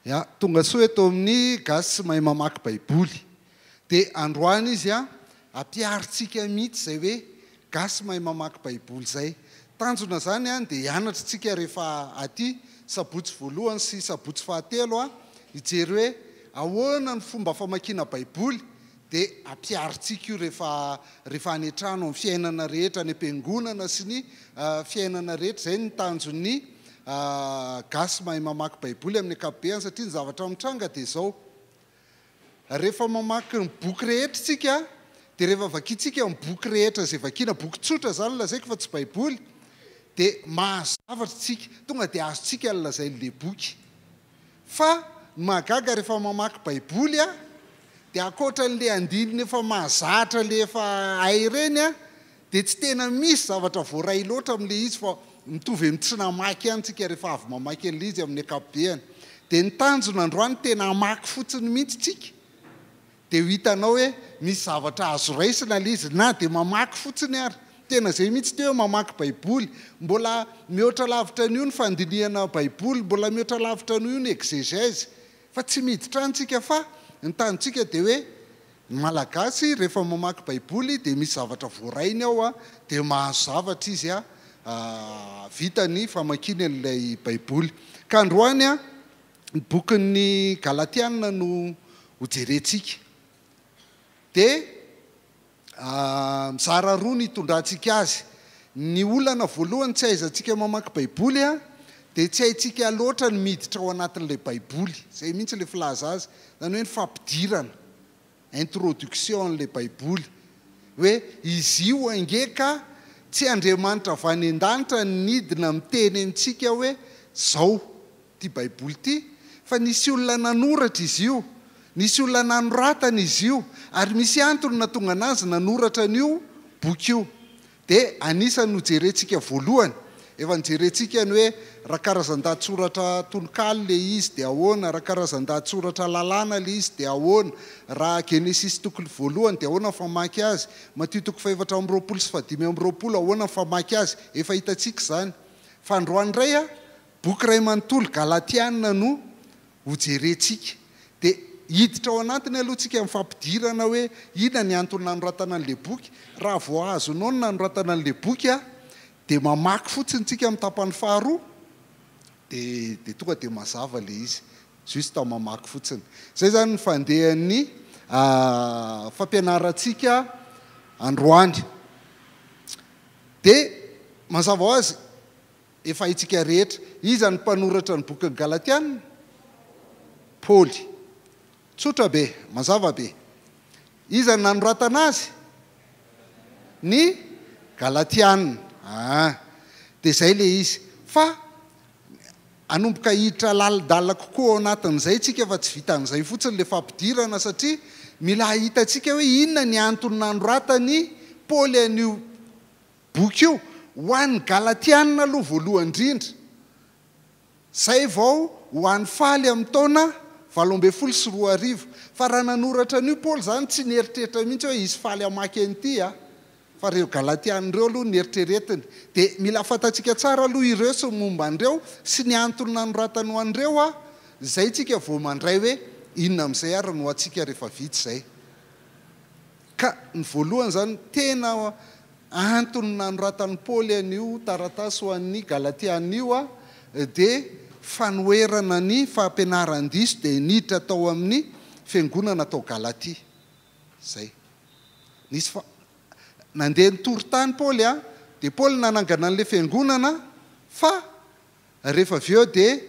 Ya, tonga soa eto amin'ny Gasy mahay mamaky Baiboly. Dia androany izy an, ampiharintsika mihitsy izay hoe Gasy mahay mamaky Baiboly izay. Tanjona izany an, dia hianatra isika rehefa aty, sabotsy voalohany sy sabotsy fahatelo an, hijery hoe ahoana ny fomba famakiana Baiboly, dia ampiharintsika io rehefa rehefa any an-trano, amin'ny fiainana rehetra, any am-piangonana sy ny fiainana rehetra. Izay no tanjon'ny gasy mahay mamaky Baiboly amin'ny ankapobeany satria ny zavatra mitranga dia izao, rehefa mamaky ny boky rehetra isika dia rehefa vakintsika ny boky rehetra izay vakiana, boky tsotra izany lazaiko fa tsy Baiboly, dia mahazo zavatra isika, tonga dia azontsika ny lazain'ilay boky. Fa ny mahagaga rehefa mamaky baiboly aho dia ankoatra an'le andininy efa mahazatra le efa hay ireny an, dia tsy tena misy zavatra voaray loatra amin'le izy fa mitovy amin'ny tsy namaky ihany tsika rehefa avy mamaky an'le izy amin'ny ankapobeany. Dia ny tanjona androany tena hamaky fotsiny mihitsy tsika. Dia ho hitanao hoe misy zavatra azo raisina ilay izy na dia mamaky fotsiny ary. Tena izay mihitsy ity hoe mamaky Baiboly. Mbola mihoatra lavitra an'io ny fandinihana Baiboly, mbola mihoatra lavitra an'io ny exégèse. Fa tsy miditra any tsika fa ny tanjontsika dia hoe ny Malagasy rehefa mamaky Baiboly dia misy zavatra voarainy ao dia mahazo zavatra izy vita ny famakiany an'ilay Baiboly. Ka androany Ny bokin'ny Galatiana no hojerentsika. Dia mizara roa ny hitondrantsika azy. Ny olana voalohany tsy ahaizantsika mamaky Baiboly dia tsy haintsika loatra ny miditra ao anatin'ilay Baiboly. Izay mihitsy ilay filaza azy. Izany hoe ny fampidirana, introduction an'ilay Baiboly. Hoe izy io ange ka tsy Andriamanitra avy any an-danitra no nidina miteny amintsika hoe izao. ity Baiboly ity, fa nisy olona nanoratra izy io, nisy olona nanoratana izy io, ary misy antony nahatonga anazy nanoratra an'io boky io. Dia anisan'ny nojerentsika voalohany, efa nojerentsika ny hoe raha karazan-dahatsoratra tononkalo ilay izy dia ahoana, raha karazan-dahatsoratra lalàna ilay izy dia ahoana, raha Genesisy toko voalohany dia ahoana ny famaky azy, Matio toko fahefatra amby roapolo sy fahadimy amby roapolo ahoana ny famaky azy, efa hitantsika izany. Fa androany indray an, Boky iray manontolo, Galatiana, no hojerentsika. Dia hiditra ao anatiny aloha tsika amin'ny fampidirana hoe inona ny antony nanoratana an'ilay boky. Raha vao azonao ny nanoratana an'ilay boky dia mamaky fotsiny tsika amin'ny tapany faharoa dia dia tonga dia mazava ilay izy. Juste mamaky fotsiny. Izay izany ny fandehan'ny fampianarantsika androany. Dia mazava ho azy. Efa haintsika rehetra. Iza no mpanoratra ny bokin'ny Galatiana? Paoly. Tsotra be, mazava be. Iza no nanoratana azy? Ny Galatiana. Ah, dia izay ilay izy. Fa hanomboka hiditra lalindalina kokoa ao anatin'izay isika fa tsy vitan'izay fotsiny ilay fampidirana satria mila hahitantsika hoe inona ny antony nanoratan'i Paoly an'io Boky io, ho an'ny Galatiana aloha voalohany indrindra, izay vao ho an'ny faly amin'ny taona 2018. Fa raha nanoratra an'io Paoly izany tsy nieritreritra mihitsy hoe hisy faly hamaky an'ity a! Fa ireo Galatiana ireo aloha no eritreretiny. Dia mila fantatsika tsara aloha ireo sy ny momba an'ireo sy ny antony nanoratany ho an'ireo a! Izay tsika vao mandray hoe inona amin'izay ary no ho antsika rehefa vita izay. Ka ny voalohany izany tena antony nanoratan'i Paoly an'io taratasy ho an'ny Galatiana io dia fanoherana ny fampianaran-diso dia niditra tao amin'ny fiangonana tao Galatia. Izay. Nisy fa nandeha nitory tany Paoly dia Paoly nanangana an'ilay fiangonana fa rehefa avy eo dia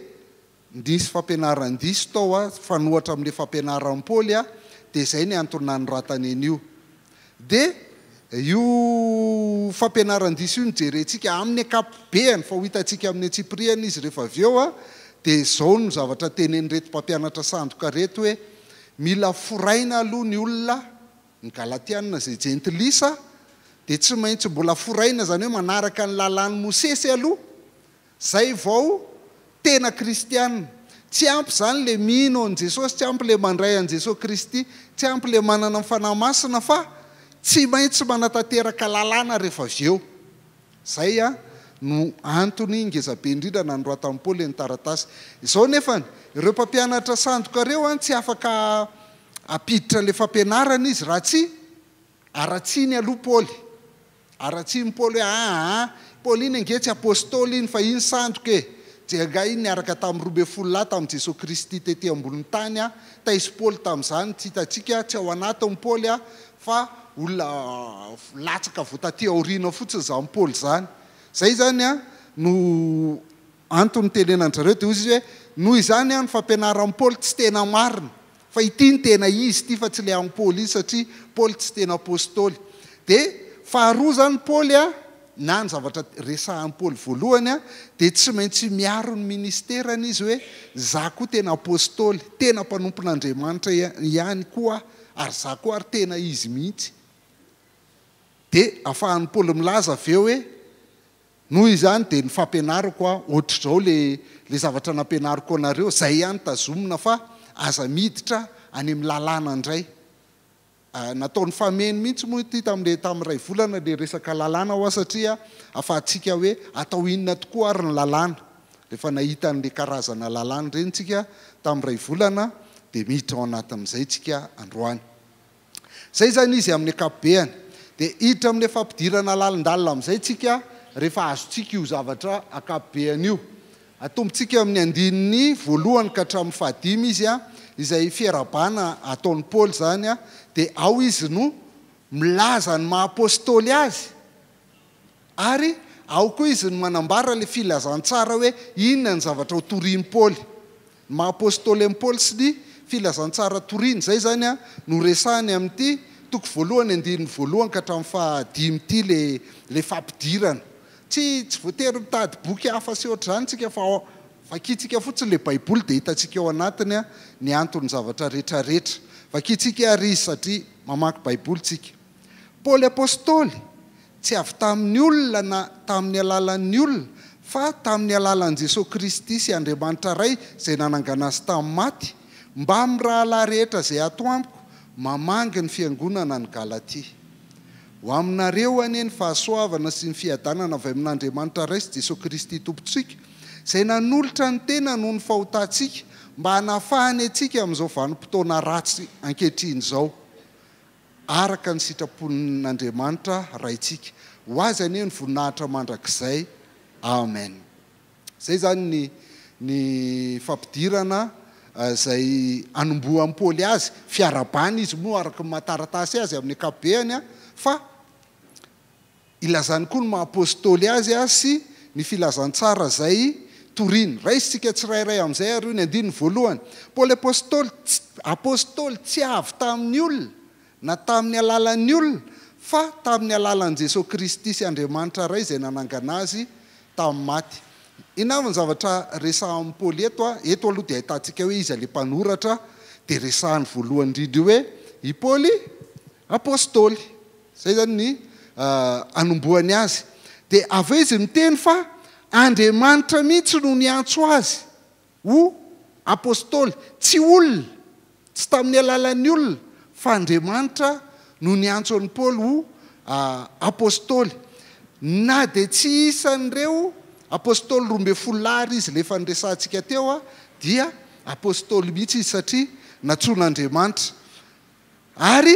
Nisy fampianaran-diso tao a, fanohatra amin'ilay fampianaran'i Paoly a, dia izay ny antony nanoratany an'io. Dia io fampianaran-diso io no jerentsika amin'ny ankapobeany, fa ho hitantsika amin'ny antsipiriany izy rehefa avy eo a, dia izao no zavatra tenenin'ireto mpampianatra sandoka ireto hoe, mila foraina aloha ny olona, ny Galatiana izay jentilisa, dia tsy maintsy mbola foraina, izany hoe manaraka ny lalàn'i Mosesy aloha, Zay vao tena kristiana. Tsy ampy izany le mino an'i Jesosy, tsy ampy le mandray an'i Jesosy Kristy, tsy ampy le manana ny Fanahy Masina fa tsy maintsy manatanteraka lalàna rehefa avy eo. Zay no antony ngezabe indrindra nanoratan'i Paoly ny taratasy. Izao nefany, ireo mpampianatra sandoka ireo an, tsy afaka hampiditra ilay fampianarana izy raha tsy haratsiany aloha Paoly. Haratsian'i Paoly hoe aa, Paoly iny ange tsy apostoly iny fa iny sandoka e! Dia angaha iny niaraka tamin'ny 12 lahy tamin'i Jesoa Kristy tety ambonin'ny tany an, taiza Paoly tamin'izany, tsy hitantsika, tsy ao anatin'i Paoly an, fa olona latsaka vao taty aoriana fotsiny izany Paoly izany. Izay izany an no antony nitenenan-dry zareo, dia hoy izy hoe, noho izany an ny fampianaran'i Paoly tsy tena marina. Fa ity no tena izy ity fa tsy ilay an'i Paoly iny satria Paoly tsy tena apostoly. Dia faharoa izany Paoly a, na ny zavatra resahan'i Paoly voalohany a, dia tsy maintsy miaro ny ministerany izy hoe za koa tena apostoly, tena mpanompon'Andriamanitra ihany koa aho ary za koa ary tena izy mihitsy. Dia afahan'i Paoly milaza avy eo hoe Noho izany dia ny fampianarako a, ohatr'izao le le zavatra nampianariko anareo, zay ihany tazomina fa aza miditra any amin'ny lalàna indray. Nataony fameno mihitsy moa ity tamin'le tamin'ny iray volana le resaka lalàna hoa satria afahantsika hoe atao inona tokoa ary ny lalàna. Rehefa nahita an'le karazana lalàna ireny tsika tamin'ny iray volana dia miditra ao anatin'izay tsika androany. Izay izany izy amin'ny ankapobeany. Dia hiditra amin'ilay fampidirana lalindalina amin'izay tsika rehefa azontsika io zavatra ankapobeany io. Atombontsika amin'ny andininy voalohany ka hatramin'ny fahadimy izy, izay fiarahabana ataon'i Paoly izany, dia ao izy no milaza ny maha apostoly azy, ary ao koa izy no manambara ilay filazantsara hoe inona ny zavatra hotorian'i Paoly. Ny maha apostoly an'i Paoly sy ny filazantsara toriny. Izay izany no resahiny amin'ity toko voalohany andininy voalohany ka hatramin'ny fahadimy ity ilay ilay fampidirana. Tsy tsy voatery mitady boky hafa sy ohatr'izany isika fa vakintsika fotsiny ilay Baiboly dia hitantsika ao anatiny ny anton'ny zavatra rehetrarehetra. Vakintsika ary izy satria mamaky Baiboly isika. Paoly apostoly, tsy avy tamin'ny olona na tamin'ny alalan'ny olona, fa tamin'ny alalan'i Jesoa Kristy sy Andriamanitra Ray izay nanangana Azy tamin'ny maty, mbamin'ny rahalahy rehetra izay ato amiko, mamangy ny fiangonana any Galatia. Ho aminareo anie ny fahasoavana sy ny fiadanana avy amin'Andriamanitra Ray sy Jesoa Kristy Tompontsika, izay nanolotra ny tenany noho ny fahotantsika, mba hanafahany antsika amin'izao vanim-potoana ratsy ankehitriny izao. araka ny sitrapon'Andriamanitra Raintsika. Ho Azy anie ny voninahitra mandrakizay. Amen. Izay izany ny ny fampidirana izay anombohan'i Paoly azy, fiarahabana izy moa araka ny maha taratasy azy amin'ny ankapobeany fa Ilazany koa ny maha apostoly azy sy ny filazantsara izay toriny. Raisintsika tsirairay amin'izay àry io ny andininy voalohany. Paoly apostoly, apostoly tsy avy tamin'ny olona na tamin'ny alalan'ny olona, fa tamin'ny alalan'i Jesoa Kristy sy Andriamanitra Ray izay nanangana azy tamin'ny maty. Inona avy ny zavatra resahan'i Paoly eto? Eto aloha dia ahitantsika hoe iza ilay mpanoratra, dia resahany voalohany indrindra io hoe i Paoly apostoly. Izay izany ny anombohany azy. Dia avy eo izy miteny fa Andriamanitra mihitsy no niantso azy ho apostoly. Tsy olona, tsy tamin'ny alalan'ny olona, fa Andriamanitra no niantso an'i Paoly ho apostoly. Na dia tsy isan'ireo apostoly 12 lahy ary izy ilay efa niresahantsika teo dia apostoly mihitsy izy satria nantsoin'Andriamanitra. Ary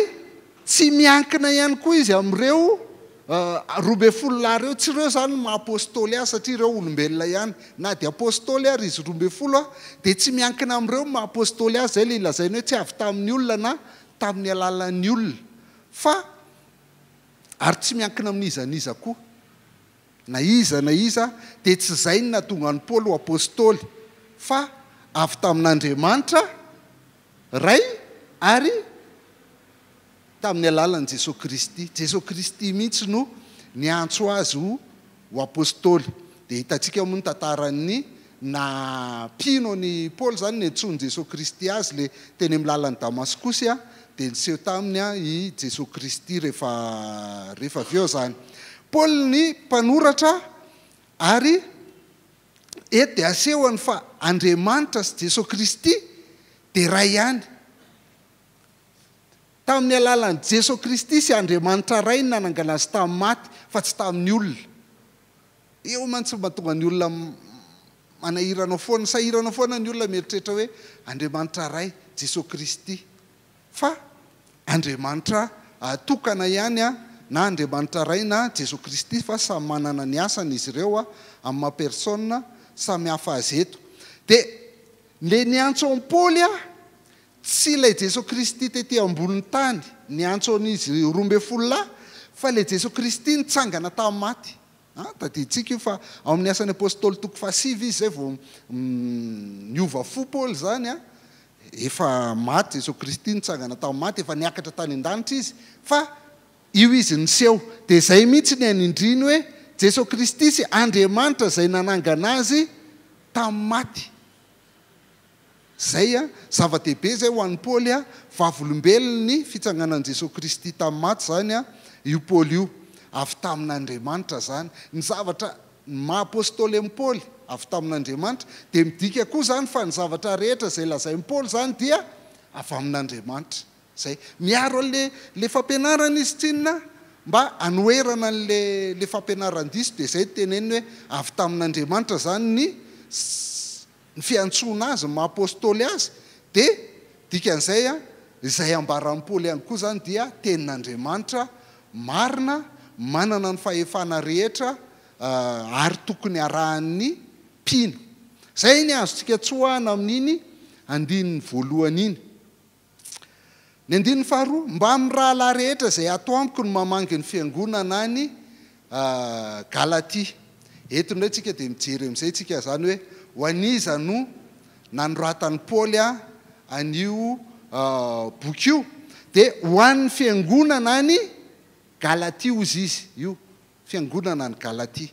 tsy miankina ihany koa izy amin'ireo 12 lahy ireo. Tsy ireo izany no maha apostoly azy satria ireo olombelona ihany. Na dia apostoly ary izy 12 dia tsy miankina amin'ireo no maha apostoly azy. Izay ilay lazainy hoe tsy avy tamin'ny olona na tamin'ny alalan'ny olona. Fa ary tsy miankina amin'iza n'iza koa. Na iza na iza dia tsy izay no nahatonga an'i Paoly ho apostoly fa avy tamin'Andriamanitra Ray ary tamin'ny alalan'i Jesoa Kristy. Jesoa Kristy mihitsy no niantso azy ho ho apostoly. Dia hitantsika moa ny tantaran'ny naha mpino an'i Paoly izany, niantsoan'i Jesoa Kristy azy ilay teny amin'ny lalan'i Damaskosy, dia niseho taminy i Jesoa Kristy rehefa rehefa avy eo izany. Paoly ny mpanoratra ary Eto dia asehony fa Andriamanitra sy Jesoa Kristy dia Ray ihany. Tamin'ny alalan'i Jesoa Kristy sy Andriamanitra Ray no nanangana Azy tamin'ny maty fa tsy tamin'ny olona. Eo mantsy no mahatonga ny olona manahirana foana, sahirana foana ny olona mieritreritra hoe Andriamanitra Ray, Jesoa Kristy. Fa Andriamanitra tokana ihany na Andriamanitra Ray na Jesoa Kristy fa samy manana ny asany izy ireo amin'ny maha personne samy hafa azy eto. Dia le niantso an'i Paoly tsy ilay Jesoa Kristy tety ambonin'ny tany niantso an'izy 12 lahy fa ilay Jesoa Kristy nitsangana tamin'ny maty. An, tadidintsika io fa ao amin'ny Asan'ny Apostoly toko fahasivy izy izay vao niova fo Paoly izany an. Efa maty Jesoa Kristy, nitsangana tamin'ny maty, efa niakatra tany an-danitra izy, fa io izy niseho. Dia izay mihitsy ny anindriany hoe Jesoa Kristy sy Andriamanitra izay nanangana azy tamin'ny maty. Izay an, zava-dehibe izay ho an'i Paoly an, vavolombelon'ny fitsanganan'i Jesoa Kristy tamin'ny maty izany an, io Paoly io. Avy tamin'Andriamanitra izany. Ny zavatra, ny maha apostoly an'i Paoly, avy tamin'Andriamanitra, dia midika koa izany fa ny zavatra rehetra izay lazain'i Paoly izany dia avy amin'Andriamanitra. Izay. Miaro an'le le fampianarana izy tsinona mba hanoherana an'le le fampianaran-diso dia izay no teneniny hoe avy tamin'Andriamanitra izany ny ny fiantsoana azy, ny maha apostoly azy, dia dikan'izay izay ambaran'i Paoly ihany koa izany dia tenin'Andriamanitra marina, manana ny fahefana rehetra ary tokony harahan'ny mpino. Izay ny azontsika tsoahana amin'iny andininy voalohany iny. Ny andininy faharoa, Mbamin'ny rahalahy rehetra izay ato amiko no mamangy ny fiangonana any Galatia. Eto indray tsika dia mijery amin'izay tsika izany hoe ho an'iza no nanoratan'i Paoly an'io boky io. Dia ho an'ny fiangonana any Galatia hozy izy io, fiangonana any Galatia.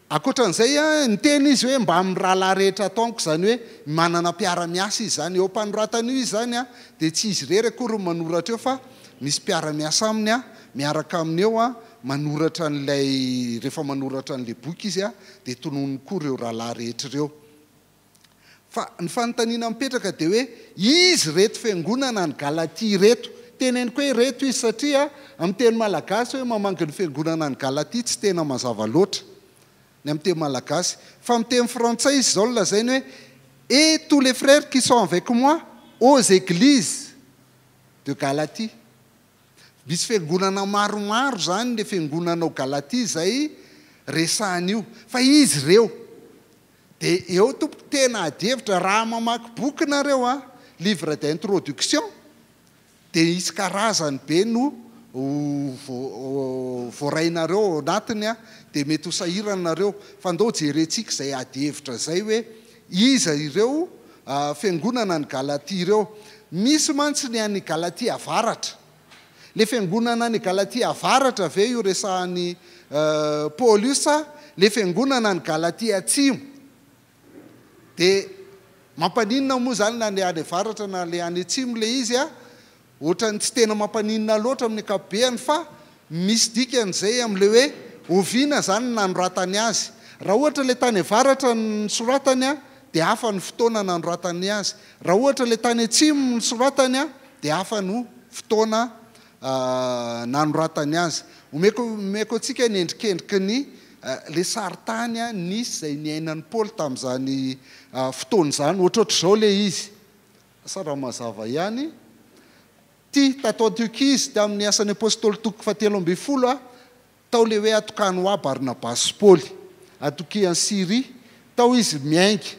Ankoatra an'izay, niteny izy hoe mbamin'ny rahalahy rehetra ato amiko, izany hoe manana mpiara-miasa izy izany. Eo am-panoratana io izy izany dia tsy izy irery akory no manoratra eo fa misy mpiara-miasa aminy miaraka aminy eo manoratra an'ilay, rehefa manoratra an'ilay boky izy dia tononiny koa ireo rahalahy rehetra ireo. Fa ny fanontaniana mipetraka dia hoe iza ireto fiangonana any Galatia ireto? Teneniko hoe ireto izy satria amin'ny teny malagasy hoe mamangy ny fiangonana any Galatia tsy tena mazava loatra ny amin'ny teny malagasy. Fa amin'ny teny frantsay izy izao no lazainy hoe et tous les frères qui sont avec moi aux églises de Galatie. Misy fiangonana maromaro izany ilay fiangonana ao Galatia izay resahiny io. Fa izy ireo. Dia eo tompoko tena ady hevitra, raha mamaky boky nareo a, livre d'introduction, dia hisy karazany be no ho voarainareo ao anatiny a, dia mety ho sahirana nareo, fa ndao jerentsika izay ady hevitra izay hoe iza ireo fiangonana any Galatia ireo. Misy mantsy ny any Galatia avaratra. Le fiangonana any Galatia avaratra ve io resahan'i Paoly io sa le fiangonana any Galatia atsimo? De mampaninona moa zany na le any avaratra na le any atsimo le izy a? Ohatran'ny tsy tena mampaninona loatra amin'ny ankapobeany fa misy dikany zay amin'le hoe oviana zany no nanoratany azy. Raha ohatra le tany avaratra no nosoratany a de hafa ny fotoana nanoratany azy. Raha ohatra le tany atsimo no nosoratany a dia hafa no fotoana nanoratany azy. Omeko omeko antsika ny endrikendriky ny ilay sarintany nisy izay niainan'i Paoly tamin'izany fotoana izany. Ohatrohatr'izao ilay izy. Asa raha mazava ihany. Ity, tato Antiokia izy tamin'ny Asan'ny Apostoly toko fahatelo ambin'ny folo. Tao le hoe atokano ho ahy Barnabasy sy Paoly. Atokia an'i Syria. Tao izy miainga.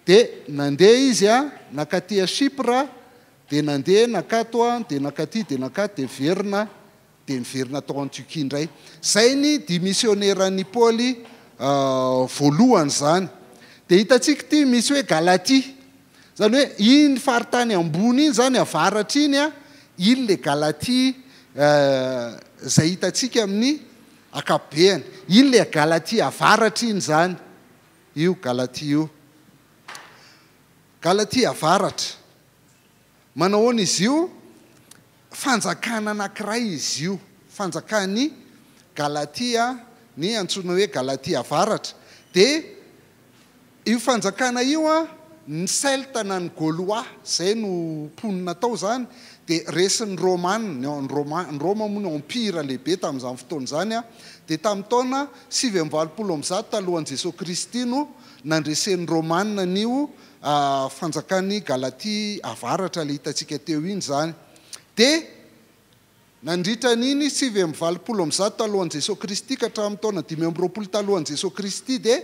Dia nandeha izy nankaty a Chypre, dia nandeha nankato dia nankaty dia nankato dia niverina dia niverina tao Antiokia indray. Izay ny dia misioneran'i Paoly voalohany izany. Dia hitantsika ity misy hoe Galatia. Izany hoe iny faritany ambony iny izany, avaratra iny, iny ilay Galatia izay hitantsika amin'ny ankapobeny. Iny ilay Galatia avaratra iny izany, io Galatia io. Galatia avaratra. Manao ahoana izy io? Fanjakana anankiray izy io. Fanjakan'i Galatia, ny antsoina hoe Galatia avaratra. Dia io fanjakana io an, ny Celte na ny Gaulois, izay no mponina tao izany, Dia resin'ny Romana, ny Roma, ny Roma moa no empire lehibe tamin'izany fotoana izany, dia tamin'ny taona 189 talohan'i Jesoa Kristy no nandresen'ny Romana an'io fanjakan'i Galatia avaratra ilay hitantsika teo iny izany. Dia nandritra an'iny 189 talohan'i Jesoa Kristy ka hatramin'ny taona 25 talohan'i Jesoa Kristy dia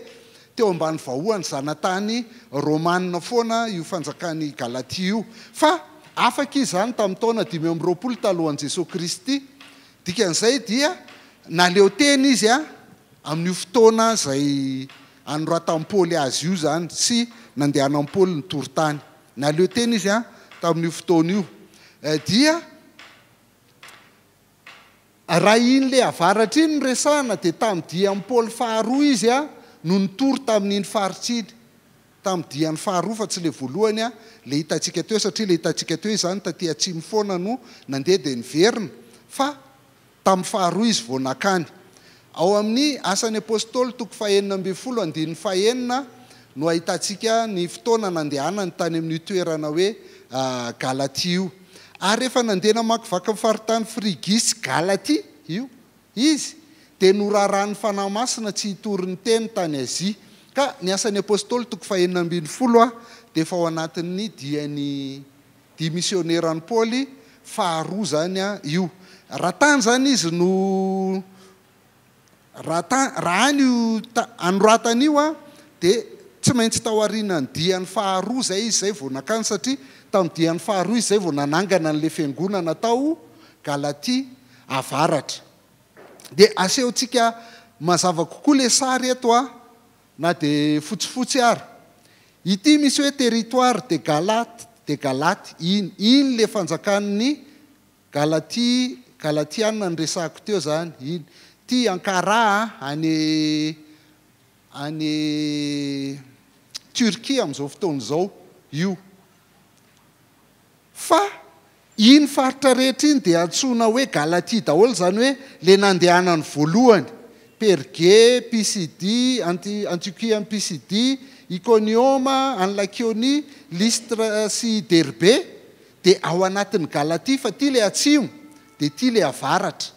teo ambany vahoan'ny zanatany Romana foana io fanjakan'i Galatia io. Fa afaka izy izany tamin'ny taona 25 talohan'i Jesoa Kristy. Dikan'izay dia naleo tena izy amin'io fotoana izay anoratan'i Paoly azy io izany sy nandehanan'i Paoly nitory tany. Naleo tena izy tamin'io fotoana io. Dia raha iny le avaratra iny no resahana dia tamin'ny dian'i Paoly faharoa izy no nitory tamin'iny faritra iny. Tamin'ny diany faharoa fa tsy le voalohany le hitantsika teo satria le hitantsika teo izany taty atsimo foana no nandeha dia niverina fa tamin'ny faharoa izy vao nakany. Ao amin'ny Asan'ny Apostoly toko fahenina ambin'ny folo andininy fahenina no ahitantsika ny fotoana nandehanany tany amin'io toerana hoe Galatia io. Ary rehefa nandeha namakivaky ny faritany Frigia sy Galatia io izy dia norarahan'ny Fanahy Masina tsy hitory ny teny tany Azia. Ka ny Asan'ny Apostoly toko fahenina ambin'ny folo dia efa ao anatin'ny diany dia misioneran'i Paoly faharoa izany io. Raha tany izany izy no raha tany raha any io anoratana io dia tsy maintsy tao aorianan'ny diany faharoa izay izy izay vao nakany satria tamin'ny diany faharoa izy izay vao nanangana an'ilay fiangonana tao Galatia avaratra. Dia asehontsika mazava kokoa ilay sary eto na dia fotsifotsy ary. Ity misy hoe territoire de Galate, de Galate, iny, iny le fanjakan'ny Galatia, Galatiana niresahako teo zany, iny. Ity Ankara any, any Turquie amin'izao fotoana izao io. Fa iny faritra rehetra iny dia antsoina hoe Galatia daholo, izany hoe le nandehanany voalohany, Perge, Pisidia, Anti, Antiokia any Pisidia, Ikonioma, any Lakionia, Lystre sy Derbe, dia ao anatin'ny Galatia, fa ity le atsimo, dia ity le avaratra.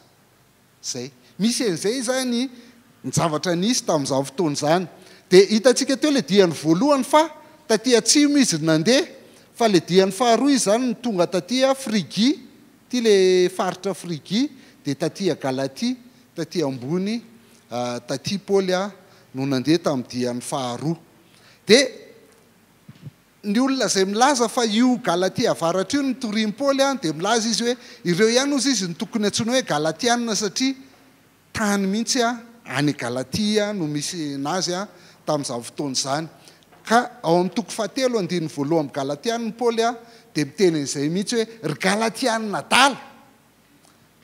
Izay. Misy an'izay izany ny zavatra nisy tamin'izany fotoana izany. Dia hitantsika teo ilay diany voalohany fa taty atsimo izy no nandeha, fa ilay diany faharoa izy izany no tonga taty Frigia, ity ilay faritra Frigia, dia taty Galatia, taty ambony taty Paoly no nandeha tamin'ny diany faharoa. Dia. Ny olona izay milaza fa io Galatia avaratra io no torian'i Paoly dia milaza izy hoe ireo ihany hozy izy no tokony antsoina hoe Galatiana satria tany mihitsy any Galatia no misy nazy tamin'izany fotoana izany. Ka ao amin'ny toko fahatelo andininy voalohany amin'ny Galatiana i Paoly dia miteny an'izay mihitsy hoe ry Galatiana adala!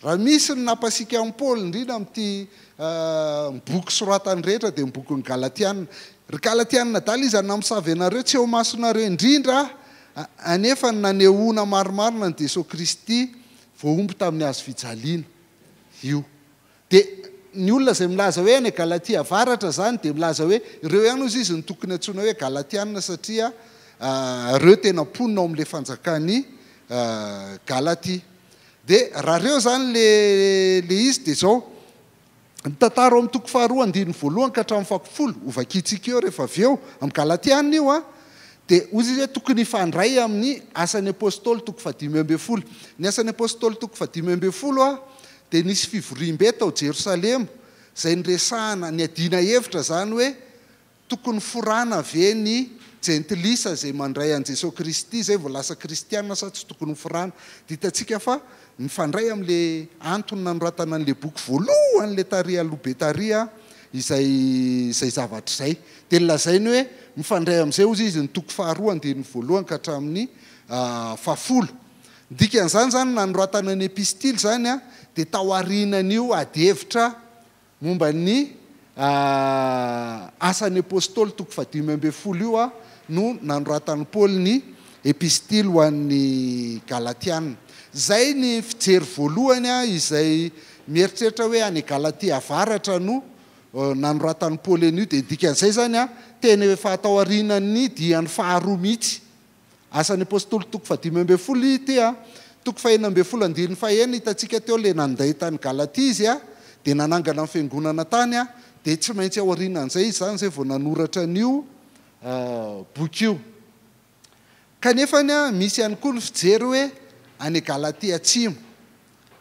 Raha misy ny nampasiaka an'i Paoly indrindra amin'ity boky soratany rehetra dia ny bokin'ny Galatiana. Ry Galatiana adala, iza no namosavy anareo? Tsy eo imasonareo indrindra anefa ny nanehoana marimarina an'i Jesoa Kristy voahombo tamin'ny hazo fijaliana io. Dia ny olona izay milaza hoe any Galatia avaratra izany dia milaza hoe ireo ihany hozy izy no tokony antsoina hoe Galatiana satria ireo tena mponina ao amin'ilay fanjakan'i Galatia. Dia raha reo izany le le izy dia izao, ny tantara ao amin'ny toko faharoa andininy voalohany ka hatramin'ny fahafolo, ho vakintsika eo rehefa avy eo, amin'ny Galatiana io an, dia hoy izy hoe tokony hifandray amin'ny Asan'ny Apostoly toko fahadimy ambin'ny folo. Ny Asan'ny Apostoly toko fahadimy ambin'ny folo an, dia nisy fivoriambe tao Jerosalema izay niresahana, niadiana hevitra izany hoe Tokony forana ve ny jentilisa izay mandray an'i Jesoa Kristy izay vao lasa kristiana sa tsy tokony ho forana? Dia hitantsika fa mifandray amin'ilay antony nanoratana an'ilay boky voalohany ilay tary aloha be tary izay izay zavatra izay. Dia nolazainy hoe mifandray amin'izay hozy izy ny toko faharoa andininy voalohany ka hatramin'ny fahafolo. Ny dikan'izany izany nanoratana ny epistily izany dia tao aorianan'io adihevitra Momba ny Asan'ny Apostoly toko fahadimy ambin'ny folo io no nanoratan'i Paoly ny epistily ho an'ny Galatiana. Izay ny fijery voalohany izay mieritreritra hoe any Galatia avaratra no nanoratan'i Paoly an'io, dia dikan'izay izany tena efa tao aorianan'ny diany faharoa mihitsy. Asan'ny Apostoly toko fahadimy ambin'ny folo ity a. Toko fahenina ambin'ny folo andininy fahenina, hitantsika teo ilay nandeha tany Galatia izy dia nanangana ny fiangonana tany, dia tsy maintsy aorianan'izay izy izany izay vao nanoratra an'io boky io. Kanefa misy ihany koa ny fijery hoe any Galatia Atsimo.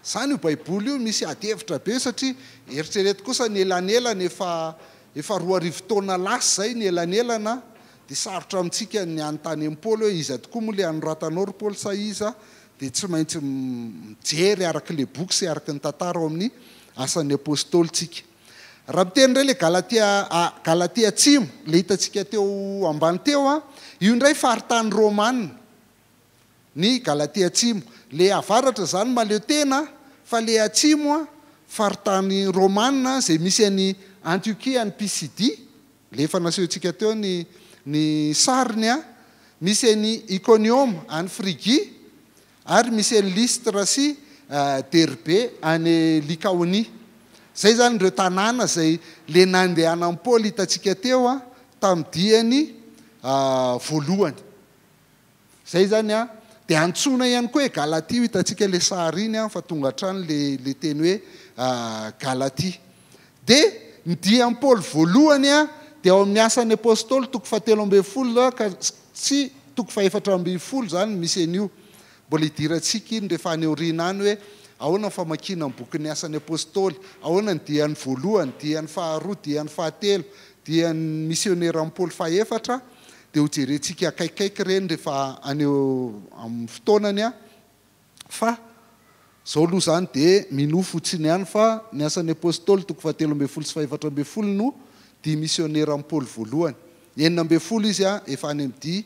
Izany io Baiboly io misy ady hevitra be satria eritrereto kosa ny elanelana efa efa 2000 taona lasa izay ny elanelana dia sarotra amintsika ny hanontany an'i Paoly hoe iza tokoa moa ilay anoratanao ry Paoly sa iza dia tsy maintsy mijery araka ilay boky sy araka ny tantara ao amin'ny Asan'ny Apostoly tsika. Raha miteny indray ilay Galatia Galatia Atsimo ilay hitantsika teo ambany teo an, io indray faritany Romana. Ny Galatia Atsimo. Le avaratra izany mahaleo tena fa le atsimo an, faritany Romana izay misy an'i Antiokia any Pisidia, le efa nasehontsika teo ny ny sariny an, misy an'i Ikonioma any Frigia, ary misy an'i Lystra sy Derbe any Lykaonia. Izay izany ireo tanàna izay le nandehanan'i Paoly hitantsika teo an, tamin'ny diany voalohany. Zay zany an, dia antsoina ihany koa hoe Galatia, io hitantsika ilay sary iny an, fa tonga hatrany ilay ilay teny hoe Galatia. Dia ny dian'i Paoly voalohany an, dia ao amin'ny Asan'ny Apostoly toko fahatelo ambin'ny folo ka sy toko fahefatra ambin'ny folo izany no misy an'io. Mbola hidirantsika iny rehefa any aoriana any hoe ahoana ny famakiana ny bokin'ny Asan'ny Apostoly, ahoana ny dian'ny voalohany, dian'ny faharoa, dian'ny fahatelo, dian'ny misioneran'i Paoly fahefatra. Dia ho jerentsika akaikikaiky ireny rehefa any amin'ny fotoanany an! Fa izao aloha izany dia minoa fotsiny ihany fa ny Asan'ny Apostoly toko fahatelo ambin'ny folo sy fahefatra ambin'ny folo no dia misioneran'i Paoly voalohany. 16 izy an, efa any amin'ny dia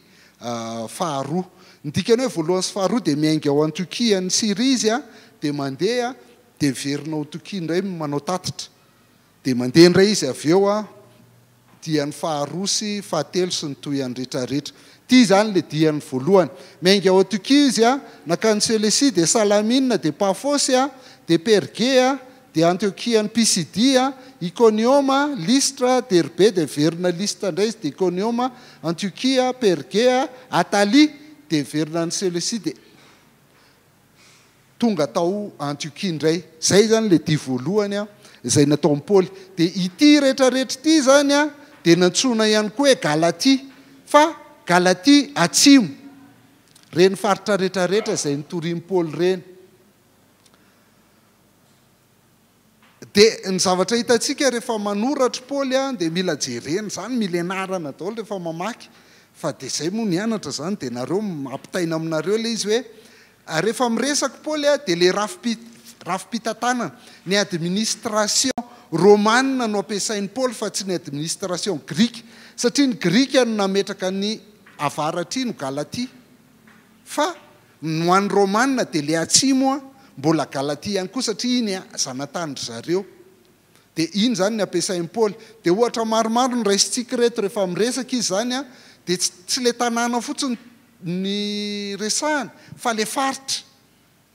faharoa. Ny dikany hoe voalohany sy faharoa dia miainga ao Antiokia any Syria izy an, dia mandeha dia miverina ao Antiokia indray manao tatitra. Dia mandeha indray izy avy eo an, diany faharoa sy fahatelo sy ny tohiny rehetrarehetra. Ity izany ilay diany voalohany. Miainga ao Antiokia izy an, nankany Selesia, dia Salamina, dia Pafosy an, dia Perge an, dia Antiokia any Pisidia, Ikonioma, Lystra, Derbe, dia miverina Lystra indray izy, dia Ikonioma, Antiokia, Perge, Atalia, dia miverina any Selesia, dia. Tonga tao Antiokia indray. Izay izany ilay dia voalohany izay nataon'i Paoly. Dia ity rehetrarehetra ity izany dia nantsoina ihany koa hoe Galatia, fa Galatia Atsimo. Ireny faritra rehetrarehetra izay notorian'i Paoly ireny. Dia ny zavatra hitantsika rehefa manoratra Paoly dia mila jerena izany, mila ianarana daholo rehefa mamaky. Fa dia izay moa nianatra izany dia nareo ampitaina aminareo ilay izy hoe rehefa miresaka Paoly dia ilay rafi-pitantanana, ny administration romana no ampiasain'i Paoly fa tsy ny administration grika, satria ny grika no nametraka ny avaratra iny ho Galatia. Fa ny ho an'ny Romana dia ilay atsimo an, mbola Galatia ihany koa satria iny zanatanin-dry zareo. Dia iny izany ny ampiasain'i Paoly. Dia ohatra maromaro no raisintsika ireto rehefa miresaka izy izany an, dia tsy tsy ilay tanàna fotsiny ny resahany fa ilay faritra.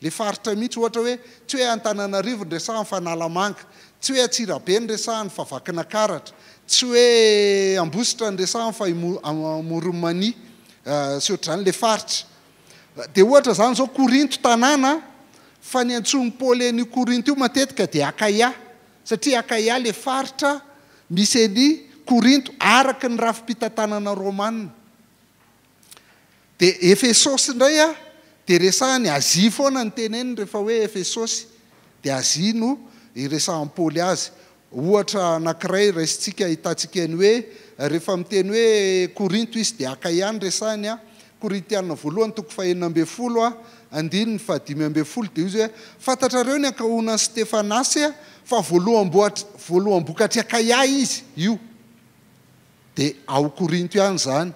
Ilay faritra mihitsy, ohatra hoe tsy hoe Antananarivo no resahany fa Analamanga, tsy hoe Antsirabe no resahany fa Vakinakaratra, tsy hoe Ambositra no resahany fa Amoron'i Mania sy ohatr'izany ilay faritra. Dia ohatra izany izao Korinto tanàna, fa ny antsoin'i Paoly an'io Korinto io matetika dia Akaia, satria Akaia ilay faritra misy an'i Korinto araka ny rafi-pitantanana romana. Dia Efesosy indray a, dia resahany Azia foana ny teneniny rehefa hoe Efesosy, dia Azia no iresahan'i Paoly azy. Ohatra anankiray raisintsika ahitantsika ny hoe rehefa miteny hoe Korinto izy dia Akaia no resahiny a, Korintiana voalohany toko fahenina ambin'ny folo a, andininy fahadimy ambin'ny folo dia hoy izy hoe, fantatrareo ny ankohonan'i Stefanasy fa voaloham-bokatr'i Akaia izy io. Dia ao Korinto ihany izany.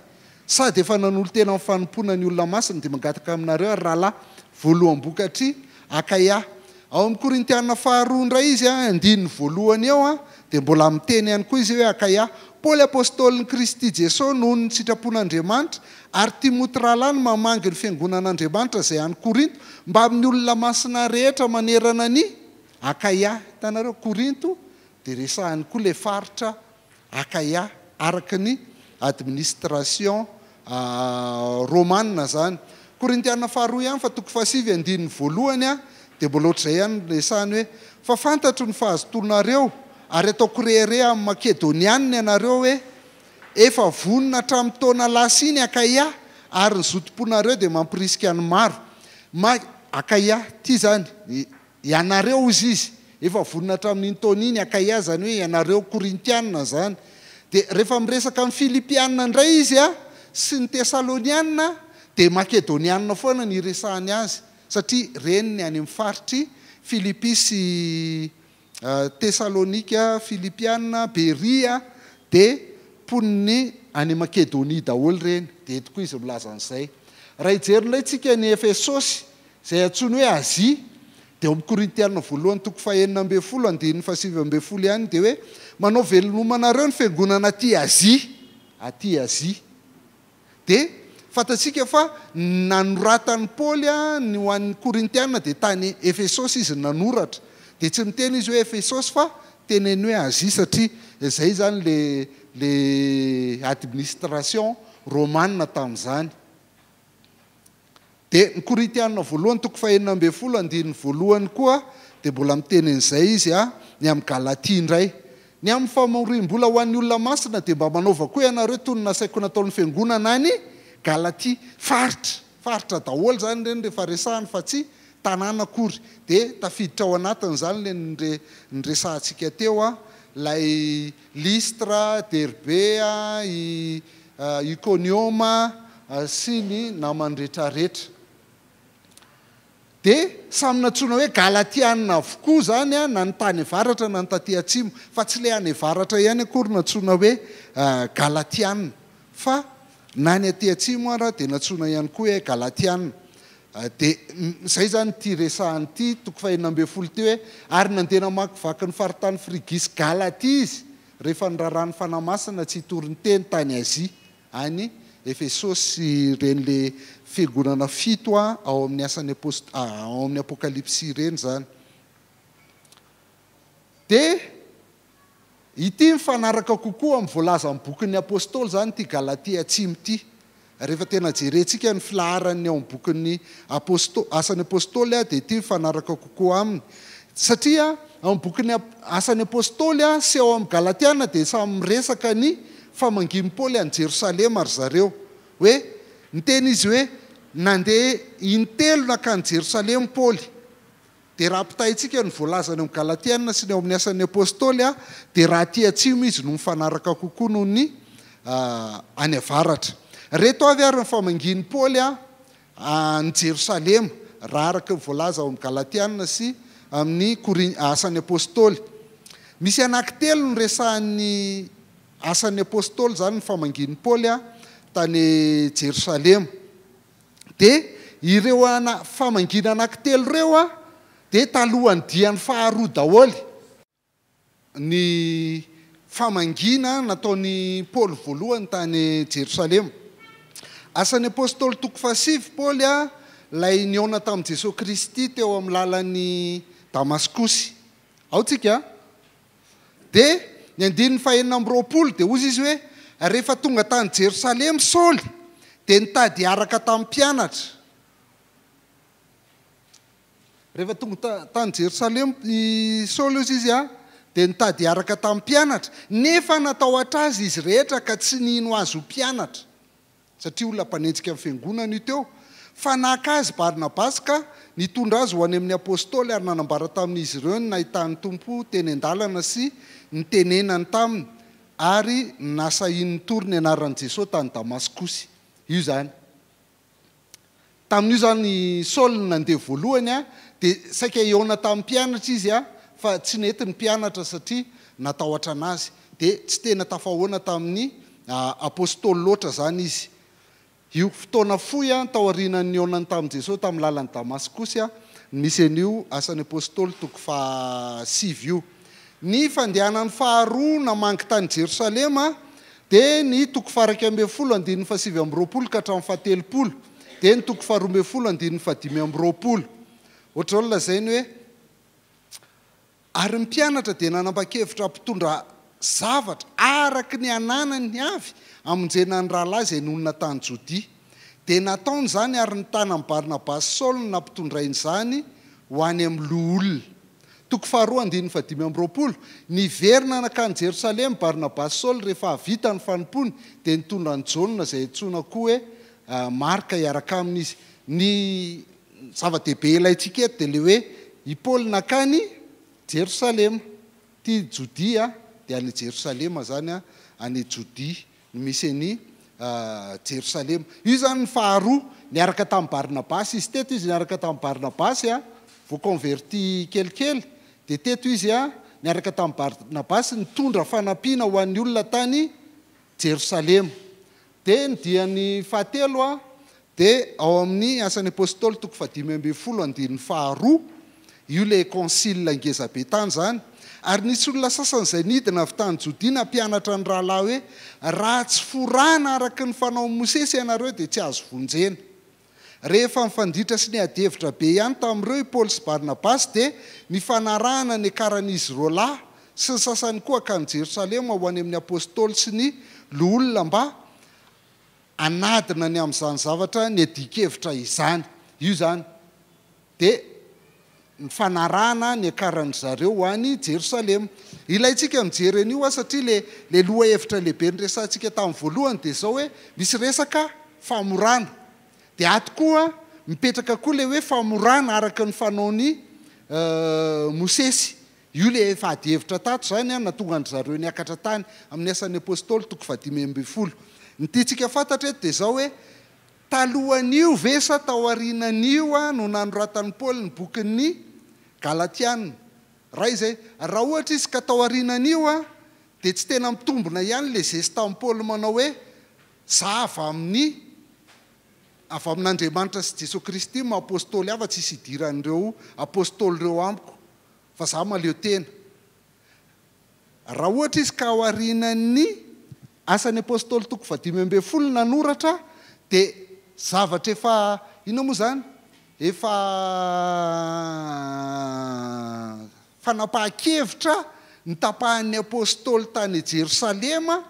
Sady efa nanolo-tena amin'ny fanompoana ny olona masina, dia mangataka aminareo ary rahalahy, voaloham-bokatr'i Akaia. Ao amin'ny Korintiana faharoa indray izy, andininy voalohany eo, dia mbola miteny ihany koa izy hoe Akaia. Paoly apostolin'i Kristy Jesoa noho ny sitrapon'Andriamanitra, ary Timoty rahalahy no mamangy ny fiangonan'Andriamanitra izay any Korinto, mbamin'ny olona masina rehetra manerana an'i Akaia. Hitanareo, Korinto dia resahiny koa ilay faritra Akaia, araka ny administration romana izany. Korintiana faharoa ihany fa toko fahasivy andininy voalohany a, dia mbola ohatr'izay ihany no resahany hoe, Fa fantatro ny fahazotoanareo, ary ataoko rehareha amin'ny Makedonianina ianareo hoe, efa vonona hatramin'ny taona lasa iny Akaia, ary ny zotom-ponareo dia mampirisika ny maro. Ma, Akaia, ity izany, ianareo hozy izy, efa vonona hatramin'iny taona iny Akaia, izany hoe ianareo Korintiana izany. Dia rehefa miresaka amin'ny Filipiana indray izy a, sy ny Tesaloniana, dia Makedoniana foana no iresahany azy, satria reny ny any amin'ny faritr'i Filipy sy Tesalonika, Filipiana, Beria, dia mponin'ny any Makedonia daholo ireny. Dia eto koa izy milaza an'izay. Raha hijery indray tsika ny Efesosy, izay antsoiny hoe Azia, dia ao amin'ny Korintiana voalohany toko fahenina ambin'ny folo andininy fahasivy ambin'ny folo ihany dia hoe, Manao veloma anareo ny fiangonana aty Azia. Aty Azia. Dia fantatsika fa ny nanoratan'i Paoly ny ho an'ny Korintiana dia tany Efesosy izy no nanoratra. Dia tsy miteny izy hoe Efesosy fa teneny hoe Azia satria izay izany le le administration romana tamin'izany. Dia ny Korintiana voalohany toko fahenina ambin'ny folo andininy voalohany koa dia mbola miteny an'izay izy a, ny amin'i Galatia indray. Ny amin'ny famoriam-bola ho an'ny olona masina dia mba manaova koa ianareo toy ny nasaiko nataon'ny fiangonana any Galatia. Faritra, faritra daholo izany ireny rehefa resahiny fa tsy tanàna akory. Dia tafiditra ao anatin'izany ilay nire, niresahantsika teo a, ilay Lystra, Derbe, i Ikonioma sy ny namany rehetrarehetra. Dia samy nantsoina hoe Galatiana avokoa izany na ny tany avaratra na ny taty atsimo, fa tsy ilay any avaratra ihany akory no antsoina hoe Galatiana, fa na ny aty atsimo ara dia nantsoina ihany koa hoe Galatiana. Dia izay izany ity resahana ity, toko fahenina ambin'ny folo ity hoe, Ary nandeha namakivaky ny faritany Frigia sy Galatia izy, rehefa niraharaha ny Fanahy Masina tsy hitory ny teny tany Azia, any Efesosy sy ireny le fiangonana fito ao amin'ny Asan'ny Apost ao amin'ny Apokalypsy ireny izany. Dia ity mifanaraka kokoa amin'ny voalazan'ny bokin'ny Apostoly izany ity Galatia Atsimo ity. Rehefa tena jerentsika ny filaharan'ny ao amin'ny bokin'ny Aposto, Asan'ny Apostoly dia ity mifanaraka kokoa aminy. Satria ao amin'ny bokin'ny Asan'ny Apostoly sy ao amin'ny Galatiana dia samy miresaka ny famangian'i Paoly an'i Jerosalema ry zareo. Hoe, niteny izy hoe, nandeha intelo nankany Jerosalema Paoly. Dia raha ampitahaintsika ny voalazany ao amin'ny Galatiana sy ny ao amin'ny Asan'ny Apostoly, dia raha aty atsimo izy no mifanaraka kokoa noho ny any avaratra. Ireto avy ary ny famangian'i Paoly an'i Jerosalema, raha araka ny voalaza ao amin'ny Galatiana sy amin'ny Asan'ny Apostoly. Misy anankitelo no resahin'ny Asan'ny Apostoly izany ny famangian'i Paoly tany Jerosalema. Dia ireo ana famangiana anankitelo ireo a, dia talohan'ny diany faharoa daholo. Ny famangiana nataon'i Paoly voalohany tany Jerosalema. Asan'ny Apostoly toko fahasivy, Paoly a, ilay nihaona tamin'i Jesoa Kristy teo amin'ny lalan'i Damaskosy. Ao tsika a. Dia ny andininy fahenina amby roapolo dia hozy izy hoe, Rehefa tonga tany Jerosalema Saoly, dia nitady hiaraka tamin'ny mpianatra. Rehefa tonga tany Jerosalema i Saoly, hozy izy, dia nitady hiaraka tamin'ny mpianatra, nefa natahotra azy izy rehetra ka tsy nino azy ho mpianatra. Satria olona mpanenjika ny fiangonana io teo, fa naka azy Barnabasy ka nitondra azy ho any amin'ny apostoly ary nanambara tamin'izy ireo ny nahitan'ny Tompo teny an-dalana sy nitenenany taminy ary nasahiany nitory ny anaran'i Jesoa tany Damaskosy. Io izany. Tamin'io izany Saoly no nandeha voalohany dia saika hihaona tamin'ny mpianatra izy fa tsy nety ny mpianatra satria natahotra an'azy. Dia tsy tena tafahoana tamin'ny Apostoly loatra izany izy. Io fotoana fohy taorianan'ny nihaonany tamin'i Jesosy tamin'ny lalan'i Damaskosy no nisy an'io Asan'ny Apostoly toko fahasivy io. Ny fandehanany faharoa namangy tany Jerosalema dia ny toko faha-11 andininy faha-29 ka hatramin'ny faha-30, dia ny toko faha-12 andininy faha-25. Ohatr'izao no lazainy hoe. Ary ny mpianatra dia nanapa-kevitra hampitondra zavatra araka ny ananany avy hamonjena ny rahalahy izay nonina tany Jodia. Dia nataony izany ary ny tanan'i Barnabasy sy Saoly no nampitondrainy izany ho any amin'ny loholona. Toko faharoa andininy fahadimy amby roapolo. Niverina nankany Jerosalema Barnabasy sy Saoly rehefa vita ny fanompoany, dia nitondra an'i Jaona izay antsoina koa hoe Marka hiaraka aminy izy. Ny zava-dehibe ilaintsika eto dia ilay hoe i Paoly nankany Jerosalema. Ty Jodia dia any Jerosalema izany, any Jodia no misy an'i Jerosalema. Io izany ny faharoa, niaraka tamin'i Barnabasy izy. Teto izy niaraka tamin'i Barnabasy, vao converti kelikely, dia teto izy niaraka tamin'i Barnabasy nitondra fanampiana ho an'ny olona tany Jerosalema. Dia ny diany fahatelo dia ao amin'ny Asan'ny Apostoly toko fahadimy ambin'ny folo andininy faharoa, io ilay concile ngeza be tany izany. Ary nisy olona sasany izay nidina avy tany Jodia nampianatra ny rahalahy hoe, Raha tsy forana araka ny fanaon'i Mosesy ianareo dia tsy azo vonjena. Rehefa nifanditra sy niady hevitra be ihany tamin'ireo i Paoly sy Barnabasy dia nifanarahana niakaran'izy roalahy sy ny sasany koa hankany Jerosalema ho any amin'ny apostoly sy ny loholona mba hanadina ny amin'izany zavatra niadian-kevitra izany. Io izany dia nifanarahana niakaran-dry zareo ho any Jerosalema. Ilaintsika mijery an'io a, satria le le lohahevitra lehibe niresahantsika tamin'ny voalohany dia izao hoe misy resaka famorana. Dia ato koa mipetraka koa le hoe famorana araka ny fanaon'i Mosesy. Io le efa ady hevitra tato izany a, nahatonga an-dry zareo niakatra tany amin'ny Asan'ny Apostoly toko fahadimy ambin'ny folo. Ny tiantsika fantatra eto dia izao hoe talohan'io ve sa taorianan'io no nanoratan'i Paoly ny bokin'ny Galatiana? Raha izay, raha ohatra izy ka taorianan'io, dia tsy tena mitombina ihany ilay zestan'i Paoly manao hoe, Za avy amin'ny avy amin'Andriamanitra sy Jesoa Kristy no maha apostoly ahy fa tsisy idiran'ireo apostoly ireo amiko fa za mahaleo tena. Raha ohatra izy ka aorianan'ny Asan'ny Apostoly toko fahadimy ambin'ny folo nanoratra dia zavatra efa inona moa izany? Efa fanapahan-kevitra notapahan'ny Apostoly tany Jerosalema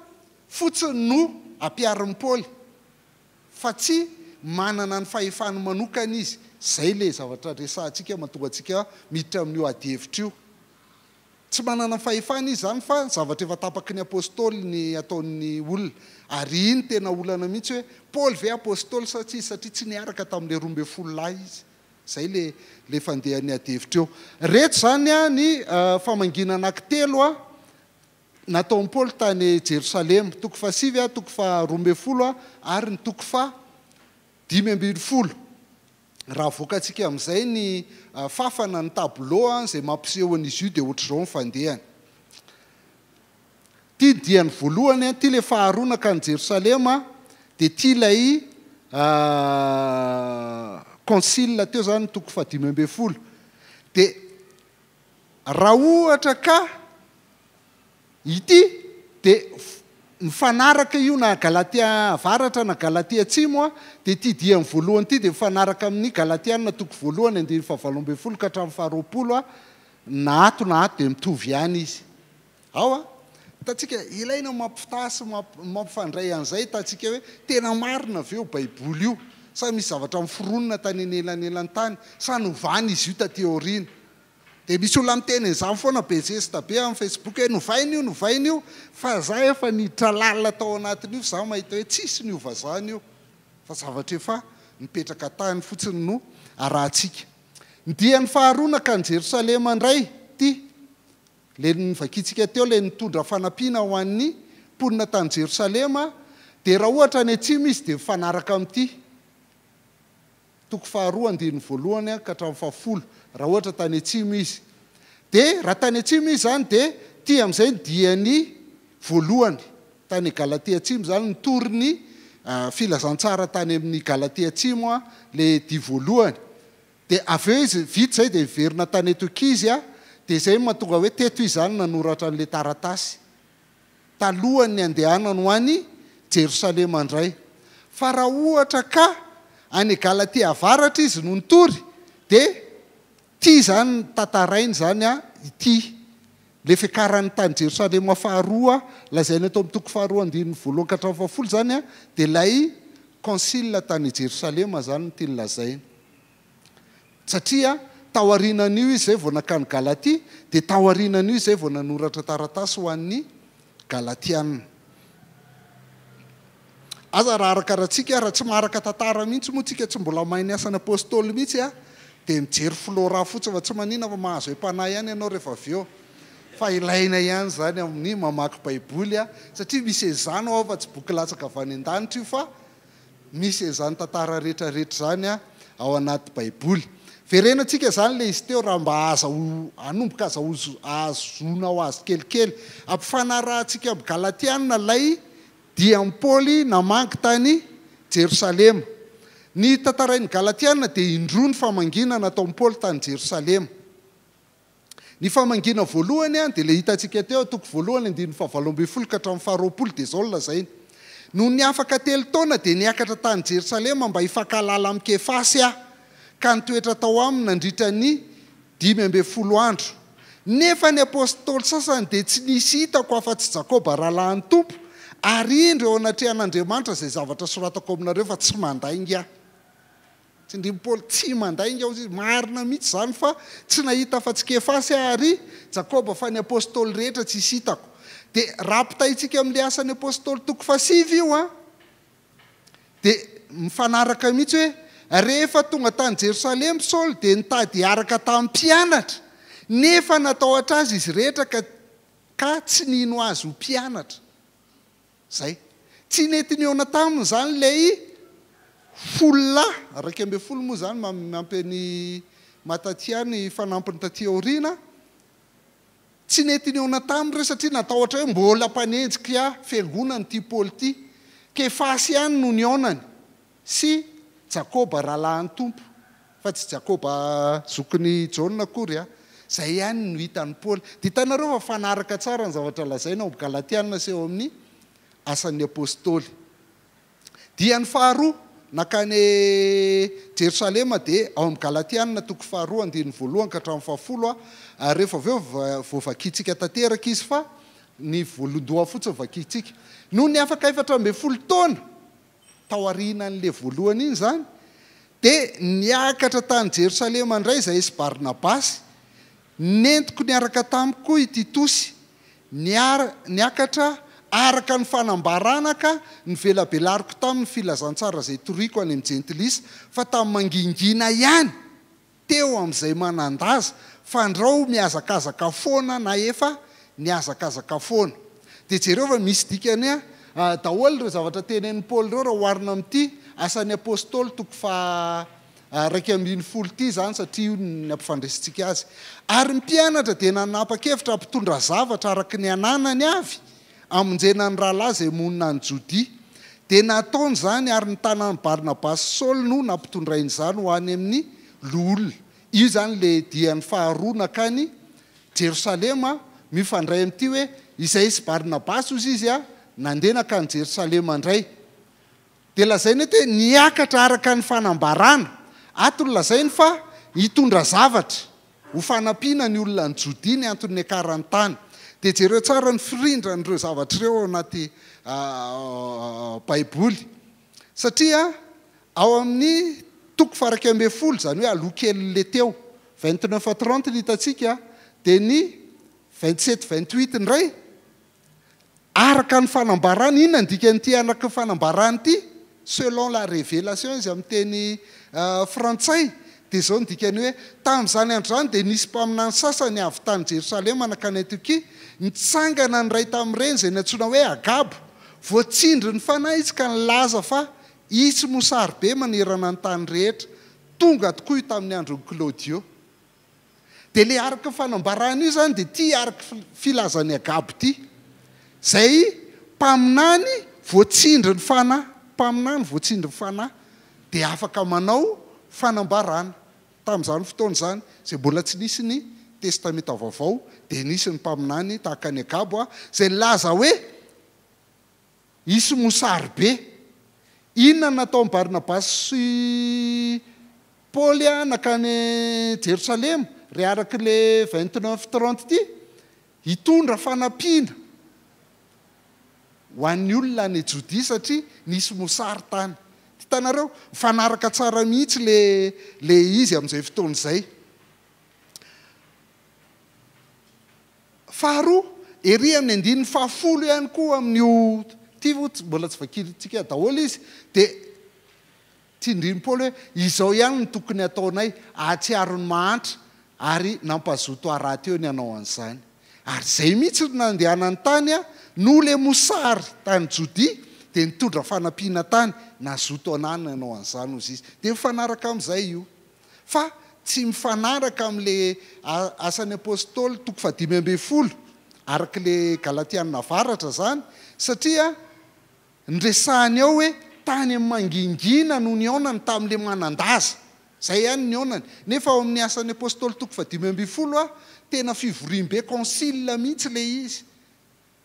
fotsiny no ampiharin'i Paoly fa tsy manana ny fahefany manokana izy. Izay ilay zavatra resahantsika mahatonga antsika miditra amin'io adihevitra io. Tsy manana fahefana izy izany fa zavatra efa tapaky ny apostoly ny ataon'ny olona. Ary iny tena olana mihitsy hoe Paoly ve apostoly sa tsy izy satria tsy niaraka tamin'ilay 12 lahy izy. Izay le le fandehan'ny adihevitra eo. Reto izany ny famangiana anankitelo nataon'i Paoly tany Jerosalema. Toko fahasivy, toko faharoa ambin'ny folo ary ny toko faha dimy ambin'ny folo. Raha avoakantsika amin'izay ny fafana, ny tableau izay mampiseho an'izy io dia ohatr'izao ny fandehany. Ity ny diany voalohany, ity ilay faharoa nankany Jerosalema, dia ity ilay concile teo izany ny toko fahadimy ambin'ny folo. Dia raha ohatra ka ity dia mifanaraka io na Galatia avaratra na Galatia atsimo, dia ity diany voalohany ity dia mifanaraka amin'ny Galatiana toko voalohany andininy fahavalo ambin'ny folo ka hatramin'ny faharoapolo, na ato na ato dia mitovy ihany izy. Ao a! Hitantsika, ilaina mampitaha sy mampifandray an'izay, hitantsika hoe tena marina ve io Baiboly io sa misy zavatra noforonina tany anelanelany tany sa novana izy io taty aoriana. Dia misy olona miteny an'izany foana be zesta be amin'ny Facebook hoe novaina io, novaina io, fa za efa niditra lalina tao anatin'io fa za mahita hoe tsisy niova zany io fa zavatra efa nipetraka tany fotsiny no arahantsika. Ny diany faharoa nankany Jerosalema indray ity, le novakintsika teo le nitondra fanampiana ho an'ny mponina tany Jerosalema, dia raha ohatra any atsimo izy dia mifanaraka amin'ity. Toko faharoa andininy voalohany ka hatramin'ny fahafolo, raha ohatra tany atsimo izy. Dia raha tany atsimo izy izany dia ity amin'izay ny diany voalohany tany Galatia atsimo izany, nitory ny filazantsara tany amin'ny Galatia atsimo ilay dia voalohany. Dia avy eo izy vita izay dia niverina tany Antiokia izy, dia izay no mahatonga hoe teto izy izany nanoratra an'ilay taratasy. Talohan'ny handehanany ho any Jerosalema indray. Fa raha ohatra ka any Galatia avaratra izy no nitory, dia ity izany tantarainy izany ity. Ilay fiakarany tany Jerosalema faharoa lazaina eto amin'ny toko faharoa andininy voalohany ka hatramin'ny fahafolo izany dia ilay Concile tany Jerosalema izany no tiany lazaina. Satria taorianan'io izy izay vao nankany Galatia, dia taorianan'io izy izay vao nanoratra taratasy ho an'ny Galatiana. Aza raha arakaratsika, raha tsy maharaka tantara mihitsy moa tsika, tsy mbola mahay ny asan'ny Apostoly mihitsy a, dia mijery flora fotsiny fa tsy manina fa mahazo aim-panahy ihany ianao rehefa avy eo. Fa ilaina ihany izany amin'ny mamaky Baiboly a, satria misy an'izany ao fa tsy boky latsaka avy any an-danitra io fa misy an'izany tantara rehetra rehetra izany ao anaty Baiboly. Verenantsika izany ilay izy teo raha mba ahazaho, hanomboka ahazoanao azy kelikely. Ampifanarahantsika amin'ny Galatiana ilay dian'i Paoly namangy tany Jerosalema. Ny tantarain'ny Galatiana dia indroa ny famangiana nataon'i Paoly tany Jerosalema. Ny famangiana voalohany dia ilay hitantsika teo, toko voalohany andininy fahavalo ambin'ny folo ka hatramin'ny faharoapolo dia izao no lazainy, Nony afaka telo taona dia niakatra tany Jerosalema mba hifankahalala amin'i Kefasy aho, ka nitoetra tao aminy nandritra ny 15 andro. Nefa ny apostoly sasany dia tsy nisy hitako afa-tsy Jakoba rahalahin'ny Tompo, ary indro eo anatrehan'Andriamanitra izay zavatra soratako aminareo fa tsy mandainga aho. Tsindrin'i Paoly, Tsy mandainga hozy izy, marina mihitsy izany fa tsy nahita afa-tsy Kefasy aho ary Jakoba fa ny apostoly rehetra tsisy hitako. Dia raha ampitahintsika amin'ilay asan'ny apostoly toko fahasivy io an, dia mifanaraka mihitsy hoe rehefa tonga tany Jerosalema Saoly dia nitady hiaraka tamin'ny mpianatra, nefa natahotra azy izy rehetra ka ka tsy nino azy ho mpianatra. Izay. Tsy nety nihaona taminy izany ilay folo lahy, 11 moa izany miampy an'i Matatia ny fanampiny taty aoriana. Tsy nety nihaona taminy ireo satria natahotra hoe mbola mpanenjika fiangonana ity Paoly ity. Kefasy ihany no nihaonany. Sy Jakoba rahalahin'ny Tompo, fa tsy Jakoba zokin'i Jaona akory a! Izay ihany no hitan'i Paoly. Dia hitanareo fa mifanaraka tsara ny zavatra lazaina ao amin'ny Galatiana sy ao amin'ny Asan'ny Apostoly. Diany faharoa nankany Jerosalema dia ao amin'ny Galatiana toko faharoa andininy voalohany ka hatramin'ny fahafolo ary rehefa avy eo vao vakintsika tanteraka izy fa ny voalohandoha fotsiny vakintsika. Nony afaka 14 taona Tao aorianan'ilay voalohany iny izany, dia niakatra tany Jerosalema indray izahay sy Barnabasy. Nentiko niaraka tamiko koa i Titosy. Niara, niakatra araka ny fanambarana ka novelabelariko taminy ny filazantsara izay toriko any amin'ny Jentilisa, fa tamin'ny mangingina ihany. teo amin'izay manan-daza fandrao mihazakazaka foana na efa nihazakazaka foana. Dia jereo fa misy dikany daholo ireo zavatra tenenin'i Paoly ireo raha oharina amin'ity Asan'ny Apostoly toko faha 11 ity izany satria io ny ampifandraisintsika azy. Ary ny mpianatra dia nanapa-kevitra hampitondra zavatra araka ny ananany avy hamonjena ny rahalahy izay monina any Jodia. Dia nataony izany, ary ny tanan'i Barnabasy sy Saoly no nampitondrainy izany ho any amin'ny loholona. Io izany ilay diany faharoa nankany Jerosalema, mifandray amin'ity hoe izay sy Barnabasy, hozy izy, nandeha nankany Jerosalema indray. Dia lazainy eto hoe niakatra araka ny fanambarana. Ato no lazainy fa hitondra zavatra ho fanampiana ny olona any Jodia ny antony niakarany tany. Dia jereo tsara ny firindran'ireo zavatra ireo ao anaty Baiboly. Satria ao amin'ny toko faha-11, izany hoe aloha kelin'ilay teo, 29 à 30 ny hitantsika, dia ny 27, 28 indray, Araka ny fanambarana, inona ny dikan'ity araka ny fanambarana ity? Selon la révélation izy amin'ny teny frantsay, dia izao ny dikany hoe, Tamin'izany andro izany dia nisy mpaminany sasany avy tany Jerosalema nankany Antiokia, nitsangana ny iray tamin'ireny izay nantsoina hoe Agabo, voatsindrin'ny Fanahy izy ka nilaza fa hisy mosary be manerana ny tany rehetra. Tonga tokoa io tamin'ny andron'i Klaodio. Dia ilay araka ny fanambarana io izany dia ity araka filazan'i Agabo ity, izay mpaminany voatsindrin'ny Fanahy, mpaminany voatsindrin'ny Fanahy dia afaka manao fanambarana. Tamin'izany fotoana izany, izay mbola tsy nisy ny Testamenta Vaovao, dia nisy ny mpaminany tahaka an'i Agabo izay nilaza hoe, Hisy mosary be. Inona no nataon'i Barnabasy sy Paoly nankany Jerosalema, re araka ilay 29 30 ity? Hitondra fanampiana ho an'ny olona any Jodia satria nisy mosary tany. Hitanareo? Mifanaraka tsara mihitsy le le izy amin'izay fotoana izay. Faharoa, ery amin'ny andininy fahafolo ihany koa amin'io, ity moa mbola tsy vakintsika daholo izy, dia tsindrin'i Paoly hoe, Izao ihany no tokony hataonay, hahatsiaro ny mahantra, ary nampazoto ahy rahateo ny hanao an'izany. Ary izay mihitsy no nandehanany tany, noho ilay mosary tany Jodia, dia nitondra fanampiana tany, nazoto anà ny hanao an'izany, hozy izy. Dia mifanaraka amin'izay io. Fa tsy mifanaraka amin'ilay Asan'ny Apostoly toko fahadimy ambin'ny folo, araka ilay Galatiana Avaratra izany, satria ny resahany ao hoe tany amin'ny mangingina no nihaonany tamin'ilay manan-daza. Izay ihany no nihaonany. Nefa ao amin'ny Asan'ny Apostoly toko fahadimy ambin'ny folo, tena fivoriambe, concile mihitsy ilay izy.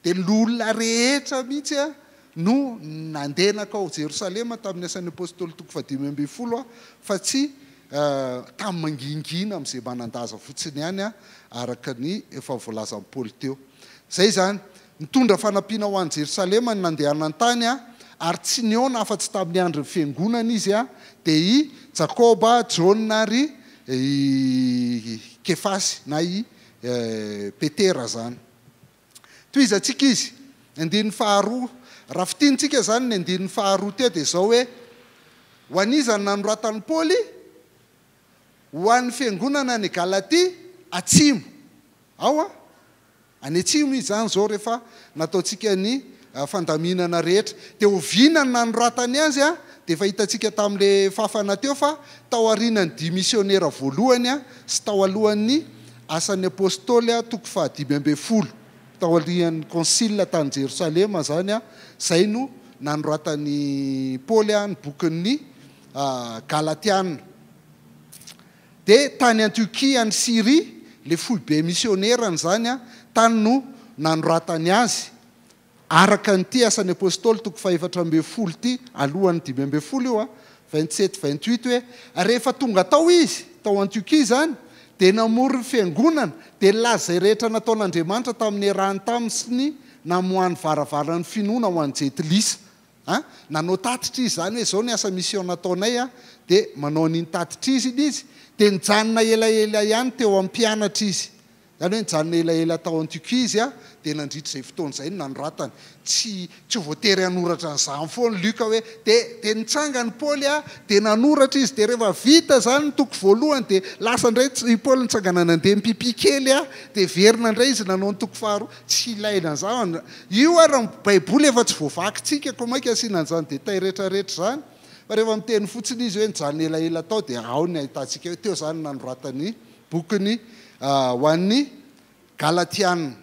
Dia ny loholona rehetra mihitsy no nandeha nankao Jerosalema tamin'ny Asan'ny Apostoly toko fahadimy ambin'ny folo, fa tsy tamin'ny mangingina amin'izay manan-daza fotsiny ihany, araka ny efa voalazan'i Paoly teo. Izay izany. Nitondra fanampiana ho an'i Jerosalema ny nandehanany tany, ary tsy nihaona afa-tsy tamin'ny andrin'ny fiangonana izy, dia i Jakoba, Jaona ary i Kefasy, na i Petera izany. Tohizantsika izy, andininy faharoa. Raha fintinitsika izany ny andininy faharoa teo dia izao hoe, Ho an'iza no nanoratan'i Paoly? Ho an'ny fiangonana any Galatia atsimo. Ao an! Any atsimo izy izany izao rehefa nataontsika ny fandaminana rehetra. Dia oviana no nanoratany azy an? Dia efa hitantsika tamin'ilay fafana teo fa tao aorianan'ny dia misionera voalohany sy tao alohan'ny Asan'ny Apostoly toko fahadimy ambin'ny folo, tao aorian'ny Konsila tany Jerosalema izany, izay no nanoratan'i Paoly ny bokin'ny Galatiana. Dia tany Antiokia any Syria, ilay foibe misionerany izany, tany no nanoratany azy. Araka an'ity Asan'ny Apostoly toko fahefatra ambin'ny folo ity, alohan'ny 15 io, 27, 28 hoe, Rehefa tonga tao izy, tao Antiokia izany, dia namory ny fiangonana, dia nilaza izay rehetra nataon'Andriamanitra tamin'ny niarahany taminy sy ny namoahany varavaran'ny finoana ho an'ny Jentilisa. A, nanao tatitra izy izany hoe izao ny asa mission nataonay a, dia manao an'iny tatitra izy iny izy, dia nijanona elaela ihany teo amin'ny mpianatra izy. Izany hoe nijanona elaela tao Antiokia izy dia nandritra izay fotoana izay no nanoratany. Tsy tsy ho voatery hanoratra an'izany foana Lioka hoe dia dia nitsangana i Paoly dia nanoratra izy dia rehefa vita izany ny toko voalohany dia lasa indray i Paoly nitsangana nandeha nipipi kely dia verina indray izy nanao ny toko faharoa. Tsy ilaina an'izany. Io ary ny Baiboly efa tsy voavakintsika koa mainka asiana an'izany détail rehetrarehetra izany. Fa rehefa miteny fotsiny izy hoe nijanona elaela tao dia ao ny ahitantsika hoe teo izany no nanoratany bokiny ho an'ny Galatiana.